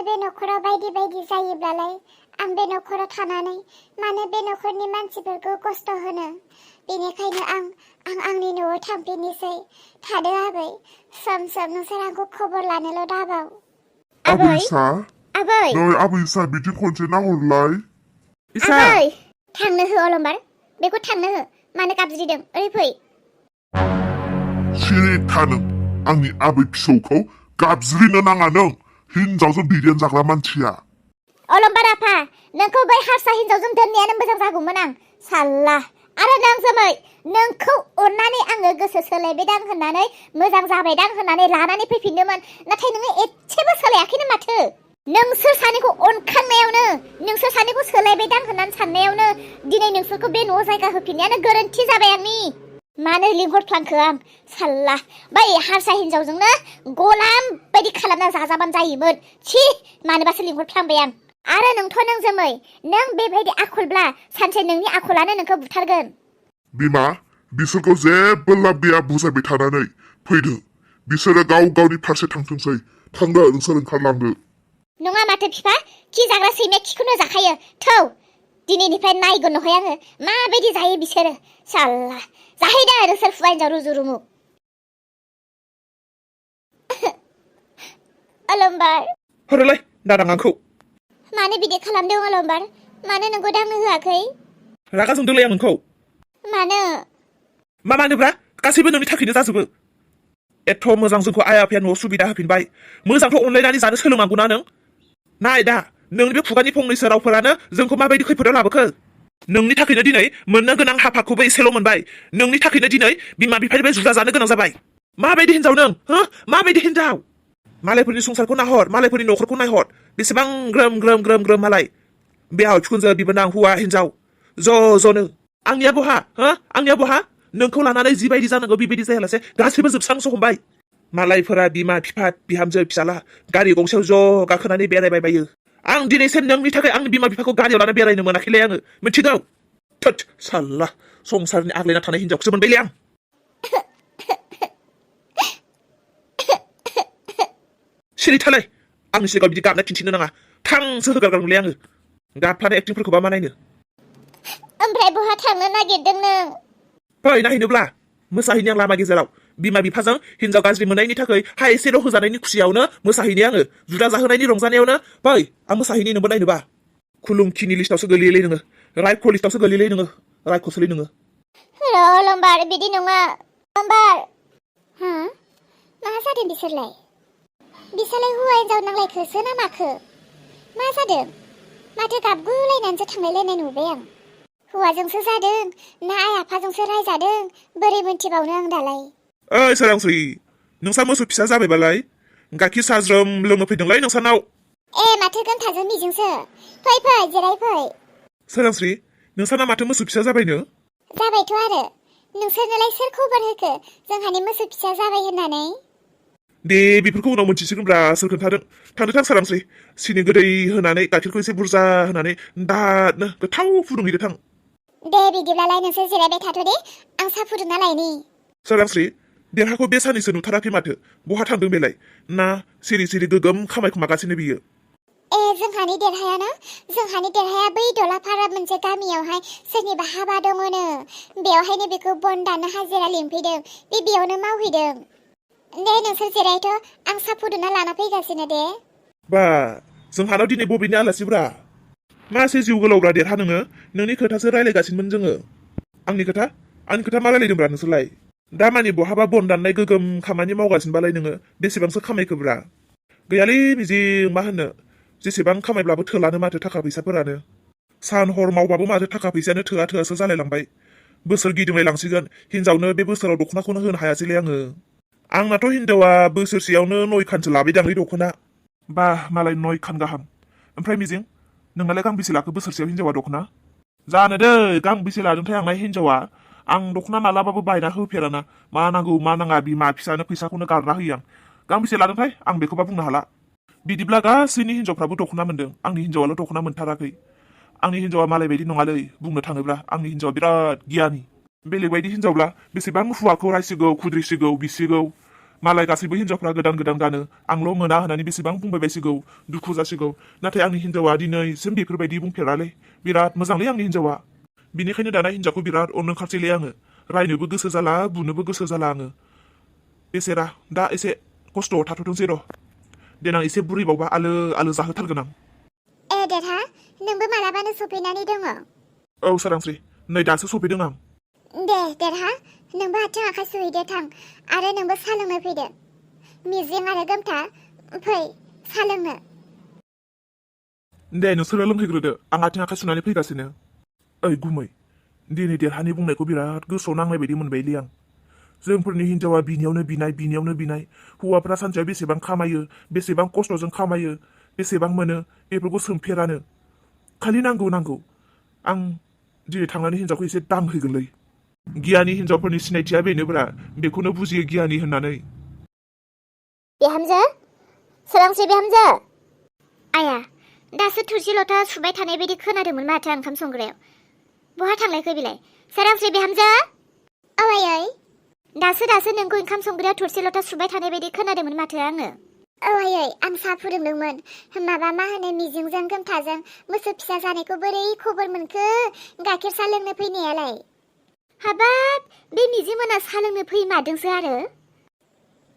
बे नखराव बायदि बायदि जायोब्लालाय आं बे नखराव थानानै मानो बे नखरनि मानसिफोरखौ खस्थ होनो बेनिखायनो आं आंनि न'आव थांफिननोसै थादो आबै सम सम नोंसोर आंखौ खबर लानोल' दाबाव आबै सा आबै नै आबै सा बिदि खनसे नाहरलाय आबै थांनो हो अलंबार बेखौ थांनो हो मानो गाबज्रिदों ओरै फै सिरि था नों आंनि आबै फिसौखौ गाबज्रिनो नाङा नों हिनजावजों बिरियान जाग्रा मानसिया अलंबार आफा नोंखौ बै हारसा हिनजावजों दोननायानो मोजां जागौमोन आं साल्ला आरो नों जोमै नोंखौ अननानै आङो गोसो सोलायबायदां होननानै मोजां जाबायदां होननानै लानानै फैफिनदोंमोन नाथाय नोङो एसेबो सोलायाखैनो माथो नोंसोर सानैखौ अनखांनायावनो नोंसोर सानैखौ सोलायबायदां होननानै साननायावनो दिनै नोंसोरखौ बे न'आव जायगा होफिननायानो गोरोन्थि जाबाय आंनि मानो लिंहरफ्लांखो आं साल्ला बै हारसा हिनजावजोंनो गलाम बायदि खालामना जाजाबानो जायोमोन छी मानोबासो लिंहरफ्लांबाय आं आरो नोंथ' नों जोमै नों बेबायदि आखलब्ला सानसे नोंनि आखलानो नोंखौ बुथारगोन बिमा बिसोरखौ जेबो लाब गैया बुजायबाय थानानै फैदो बिसोरो गाव गावनि फारसे थांथोंसै थांदो नोंसोर ओंखारलांदो नङा माथो बिफा खि जाग्रा सैमाया खिखौनो जाखायो थौ दिनैनिफ्राय नायगोन नहय आङो माबायदि जायो बिसोरो साल्ला जाहैदो नोंसोर फुवा हिनजाव रुजु रुमु अलंबार हरलाय दादां आंखौ मानो बिदि खालामदों अलंबार मानो नोंखौ दांनो होआखै रागा जोंदोंलै आं नोंखौ मानो मा मानोब्रा गासैबो नोंनि थाखायनो जाजोबो एथ' मोजां जोंखौ आइ आफाया न'आव सुबिदा होफिनबाय मोजांथ' अनलायनानै जानो सोलोंनांगौना नों नाय दा नोंनि बे खुगानि फंनैसो रावफोरानो जोंखौ माबायदि खैफोदाव लाबोखो नोंनि थाखायनो दिनै मोननो गोनां हाबाखौबो एसेल' मोनबाय नोंनि थाखायनो दिनै बिमा बिफानिफ्राय जुदा जानो गोनां जाबाय माबायदि हिनजाव नों माबायदि हिनजाव मालायफोरनि संसारखौ नाहर मालायफोरनि न'खरखौ नायहर बेसेबां ग्रोम ग्रोम ग्रोम ग्रोम मालाय बिहाव बिखुनजो बिबोनां हौवा हिनजाव ज'नो आंनिया बहा आंनिया बहा नोंखौ लानानै जिबायदि जानांगौ बेबायदि जायालासे गासैबो जोबस्रांसो हमबाय मालायफोरा बिमा बिफा बिहामजो फिसाला गारि गंसेयाव ज' गाखोनानै बेरायबाय बायो आं दिनैसिम नोंनि थाखाय आंनि बिमा बिफाखौ गारियाव लानानै बेरायनो मोनाखैलै आङो मिथिगौ थोद साल्ला संसारनि आग्लायना थानाय हिनजावखौसो मोनबायलै आं सिरि थालाय आंनि सिगाङाव बिदि गाबना खिन्थिनो नाङा थांसो होगारगारगोनलै आङो गाबफ्लानाय एक्टिंफोरखौबा मा नायनो ओमफ्राय बहा थांनो नागिरदों नों फै नायहैनोब्ला मोसाहैनो आं लामा गेजेराव बिमा बिफाजों हिनजाव गाज्रि मोननायनि थाखाय हा एसेल' होजानायनि खुसियावनो मोसाहैनो आङो जुदा जाहोनायनि रंजानायावनो फै आं मोसाहैनो नोंबो नायनोबा खुलुमखिनि लिस्टावसो गोलैयोलै नोङो रायख' लिस्टावसो गोलैयोलै नोङो रायख'सोलै नोङो अलंबार बिदि नङा अलंबार मा जादों बिसोरलाय हौवा हिनजाव नांलायखोसो ना माखो मा जादों माथो गाबगुलायनानैसो थांलायलायनाय नुबाय आं हौवाजोंसो जादों ना आइ आफाजोंसो रायजादों बोरै मोनथिबावनो आं दालाय ओइ सोरांस्रि नोंसा मोसौ फिसा जाबायबालाय गाइखेर साज्रोम लोंनो फैदोंलै नोंसानाव ए माथो गोनथाजों मिजिंसो फै जिराय फै सोरांस्रि नोंसाना माथो मोसौ फिसा जाबायनो जाबायथ' आरो नोंसोरनोलाय सोर खबर होखो जोंहानि मोसौ फिसा जाबाय होननानै दे बेफोरखौ उनाव मोनथिसिगोनब्रा सोर खोन्थादों थांदो थां सोरांस्रि सिनि गोदै होनानै गाइखेरखौ एसे बुरजा होनानै दानो गोथाव फुदुंहैदो थां दे बिदिब्लालाय नोंसोर जिरायबाय थाथ' दे आं साहा फुदुंना लायनि सोरांस्रि देरहाखौ बे सानैसो नुथाराखै माथो बहा थांदों बेलाय ना सिरि सिरि गोगोम खामायखुमागासिनो बियो ए जोंहानि देरहाया बै दलाफारा मोनसे गामियावहाय सोरनिबा हाबा दङनो बेवहायनो बेखौ बन दानो हाजिरा लिंफैदों बेयावनो मावहैदों दे नोंसोर जिरायथ' आं साहा फुदुंना लाना फैगासिनो दे बा जोंहानाव दिनै बबेनि आलासिब्रा मासे जिउ गोलावब्रा देरहा नोङो नोंनि खोथासो रायलायगासिनोमोन जोङो आंनि खोथा मा रायलायदोंब्रा नोंसोरलाय दामानि बहाबा बन दाननाय गोगोम खामानि मावगासिनोबालाय नोङो बेसेबांसो खामायखोब्रा गैयालै बिजि मा होननो जेसेबां खामायब्लाबो थोलानो माथो थाखा फैसाफोरानो सान हर मावबाबो माथो थाखा फैसायानो थोआसो जालायलांबाय बोसोर गिदिंलायलांसिगोन हिनजावनो बे बोसोराव दख'नाखौनो होनो हायासैलै आङो आंनाथ' हिनजावा बोसोरसेयावनो 9 खानसो लाबायदांलै दख'ना बा मालाय 9 खान गाहाम ओमफ्राय मिजिं नोंनालाय गांबेसे लाखो बोसोरसेयाव हिनजावा दख'ना जानो दै गांबेसे लादोंथाय आंलाय हिनजावा आं दख'ना मालाबाबो बायना होफेराना मा नांगौ मा नाङा बिमा फिसानो फैसाखौनो गारना होयो आं गांबेसे लादोंथाय आं बेखौबा बुंनो हाला बिदिब्ला गासैनि हिनजावफ्राबो दख'ना मोनदों आंनि हिनजावाल' दख'ना मोनथाराखै आंनि हिनजावा मालाय बायदि नङालै बुंनो थाङोब्ला आंनि हिनजावा बिराद गियानि बेलेग बायदि हिनजावब्ला बेसेबां हौवाखौ रायसिगौ खुद्रिसिगौ बिसिगौ मालाय गासैबो हिनजावफ्रा गोदान गोदान गानो आंल' मोना होननानै बेसेबां बुंबाय बायसिगौ दुखु जासिगौ नाथाय आंनि हिनजावा दिनैसिम बेफोरबायदि बुंफेरालै बिराद मोजांलै आंनि हिनजावा बिनिखायनो दाना हिनजावखौ बिराद अननो ओंखारसैलै आङो रायनोबो गोसो जाला बुनोबो गोसो जाला आङो बेसेरा दा एसे खस्थ'आव थाथ'थोंसै र' देनां एसे बुरैबावबा आलो आलो जाहोथारगोन आं देरहा नोंबो मालाबानो सफैनानै दङ औ सोरांस्रि नै दासो सफैदों आं दे देरहा नोंबो आथिं आखाइ सुहैदो थां आरो नोंबो साहा लोंनो फैदो मिजिं आरो गोमथा फै साहा लोंनो दे नोंसोरो लोंफैग्रोदो आं आथिं आखाइ सुनानै फैगासिनो ओइ गुमै दिनै देरहानि बुंनायखौ बिराद गोसोआव नांनाय बायदि मोनबायलै आं जोंफोरनि हिनजावा बिनियावनो बिनाय हौवाफ्रा सानसेयाव बेसेबां खामायो बेसेबां खस्थ'जों खामायो बेसेबां मोनो बेफोरखौ सोंफेरानो खालि नांगौ आं दिनै थांनानै हिनजावखौ एसे दांहैगोनलै गियानि हिनजावफोरनि सिनायथिया बेनोब्रा बेखौनो बुजियो गियानि होननानै बिहामजो सोरांस्रि बिहामजो आया दासो थोरसि लथा सुबाय थानाय बायदि खोनादोंमोन माथो ओंखाम संग्रायाव बहा थांलायखो बिलाय सोरांस्रि बिहामजो औ आयै दासो नोंखौ ओंखाम संग्रायाव थोरसि लथा सुबाय थानाय बायदि खोनादोंमोन माथो आङो औ आयै आं साहा फुदुंदोंमोन माबा मा होनो मिजिंजों गोमथाजों मोसौ फिसा जानायखौ बोरै खबर मोनखो गाइखेर साहा लोंनो फैनायालाय हाबाब बे मिजिंमोना साहा लोंनो फैमारदोंसो आरो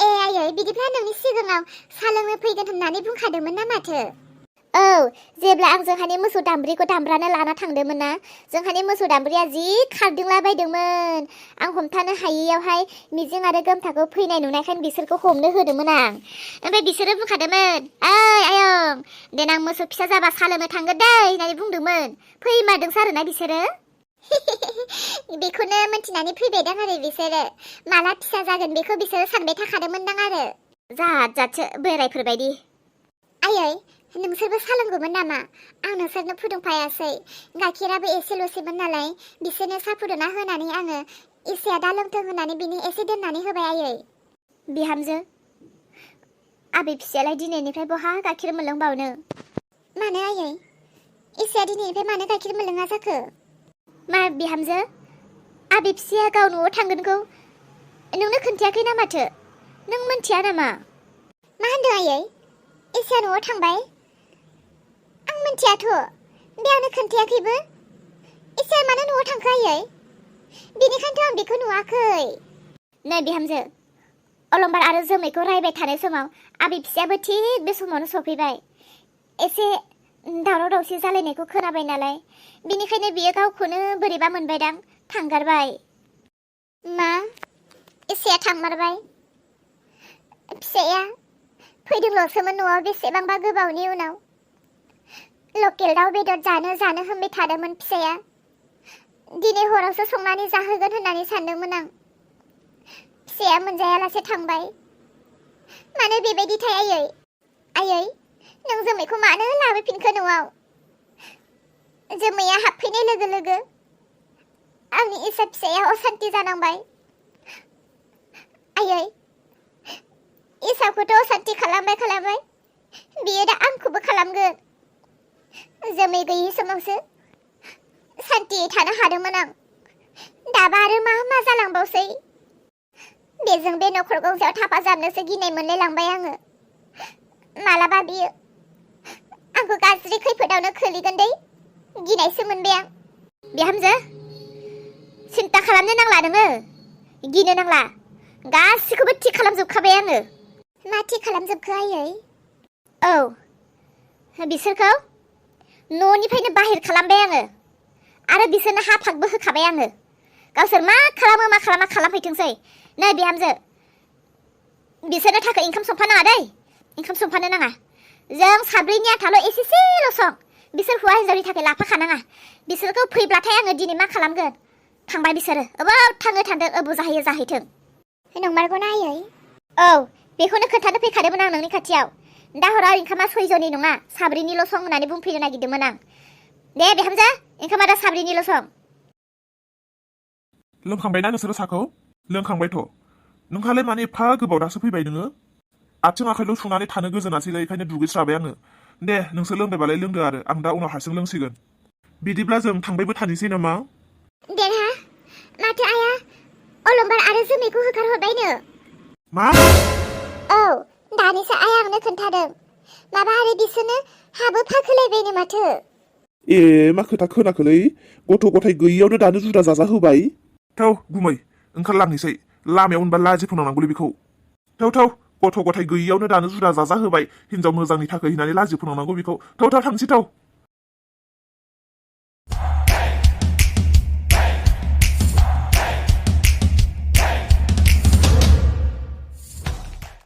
ए आयै बिदिब्ला नोंनि सिगाङाव साहा लोंनो फैगोन होननानै बुंखादोंमोन ना माथो औ जेब्ला आं जोंहानि मोसौ दामब्रिखौ दामब्रानो लाना थांदोंमोन ना जोंहानि मोसौ दामब्रिया जि खारदोंला बायदोंमोन आं हमथानो हायैयावहाय मिजिं आरो गोमथाखौ फैनाय नुनायखायनो बिसोरखौ हमनो होदोंमोन आं ओमफ्राय बिसोरो बुंखादोंमोन ओइ आयं देनां मोसौ फिसा जाबा साहा लोंनो थांगोन दै होननानै बुंदोंमोन फैमारदोंसो आरोना बिसोरो बेखौनो मिन्थिनानै फैबायदां आरो बिसोरो माला फिसा जागोन बेखौ बिसोरो सानबाय थाखादोंमोनदां आरो जातसो बोरायफोरबायदि आयै नोंसोरबो साहा लोंगौमोन नामा आं नोंसोरनो फुदुंफायासै गाइखेराबो एसेल'सैमोन नालाय बिसोरनो साहा फुदुंना होनानै आङो इसेया दा लोंथों होननानै बिनि एसे दोननानै होबाय आयै बिहामजो आबै फिसायालाय दिनैनिफ्राय बहा गाइखेर मोनलोंबावनो मानो आयै इसेया दिनैनिफ्राय मानो गाइखेर मोनलोङा जाखो मा बिहामजो आबै फिसाया गाव न'आव थांगोनखौ नोंनो खोन्थायाखै ना माथो नों मिन्थिया नामा मा होनदों आयै इसेया न'आव थांबाय आं मिन्थियाथ' बे आंनो खोन्थायाखैबो इसेया मानो न'आव थांखो आयै बेनिखायनोथ' आं बेखौ नुवाखै नै बिहामजो अलंबार आरो जोमैखौ रायबाय थानाय समाव आबै फिसायाबो थिग बे समावनो सफैबाय एसे दावराव दावसि जालायनायखौ खोनाबाय नालाय बिनिखायनो बियो गावखौनो बोरैबा मोनबायदां थांगारबाय मा इसेया थांमारबाय फिसाया फैदोंल'सोमोन न'आव बेसेबांबा गोबावनि उनाव लकेल दाउ बेदर जानो होनबाय थादोंमोन फिसाया दिनै हरावसो संनानै जाहोगोन होननानै सानदोंमोन आं फिसाया मोनजायालासे थांबाय मानो बेबायदिथाय आयै नों जोमैखौ मानो लाबोफिनखो न'आव जोमैया हाबफैनाय लोगो लोगो आंनि इसा फिसाया असान्ति जानांबाय आयै इसाखौथ' असान्ति खालामबाय बियो दा आंखौबो खालामगोन जोमै गैयि समावसो सान्तियै थानो हादोंमोन आं दाबा आरो मा जालांबावसै बेजों बे न'खर गंसेयाव थाफाजाबनोसो गिनाय मोनलायलांबाय आङो मालाबा बियो आंखौ गाज्रि खैफोदावनो खोलैगोन दै गिनायसो मोनबाय आं बिहामजो सिन्था खालामनो नांला नोङो गिनो नांला गासिखौबो थिग खालामजोबखाबाय आङो मा थिग खालामजोबखो आयै औ बिसोरखौ न'निफ्रायनो बाहेर खालामबाय आङो आरो बिसोरनो हाफागबो होखाबाय आङो गावसोर मा खालामो मा खालामा खालामफैथोंसै नै बिहामजो बिसोरनो थाखाय ओंखाम संफानाङा दै ओंखाम संफानो नाङा जों साब्रैनि आथाल' एसेसेल' सं बिसोर हौवा हिनजावनि थाखाय लाफाखानाङा बिसोरखौ फैब्लाथाय आङो दिनै मा खालामगोन थांबाय बिसोरो अबाव थाङो थांदों अबाव जाहैयो जाहैथों नंमारगौना आयै औ बेखौनो खोन्थानो फैखादोंमोन आं नोंनि खाथियाव दा हराव ओंखामा 6 जननि नङा साब्रैनिल' सं होननानै बुंफैनो नागिरदोंमोन आं दे बिहामजो ओंखामा दा साब्रैनिल' सं लोंखांबायना नोंसोरो साखौ लोंखांबायथ' नोंहालाय माने एफा गोबाव दासो फैबाय नोङो आथिं आखाइल' सुनानै थानो गोजोनासैलै बेखायनो दुगैस्राबाय आङो दे नोंसोर लोंबायबालाय लोंदो आं दा उनाव हारसिं लोंसिगोन बिदिब्ला जों थांबायबो थानोसै नामा देरहा माथो आया अलंबार आरो जोमैखौ होखारहरबायनो मा बाथ्राखौ आइ आंनो खोन्थादों माबा आरो बिसोरनो हाबो फाखोलायबायनो माथो ए मा खोथा खोनाखोलै गथ' गथाय गैयियावनो दानो जुदा जाजा होबाय थौ गुमै ओंखारलांनोसै लामायाव होनबा लाजि फोनांनांगौलै बेखौ थौ गथ' गथाय गैयियावनो दानो जुदा जाजा होबाय हिनजाव मोजांनि थाखाय होननानै लाजि फोनांनांगौ बेखौ थौ थांसै थौ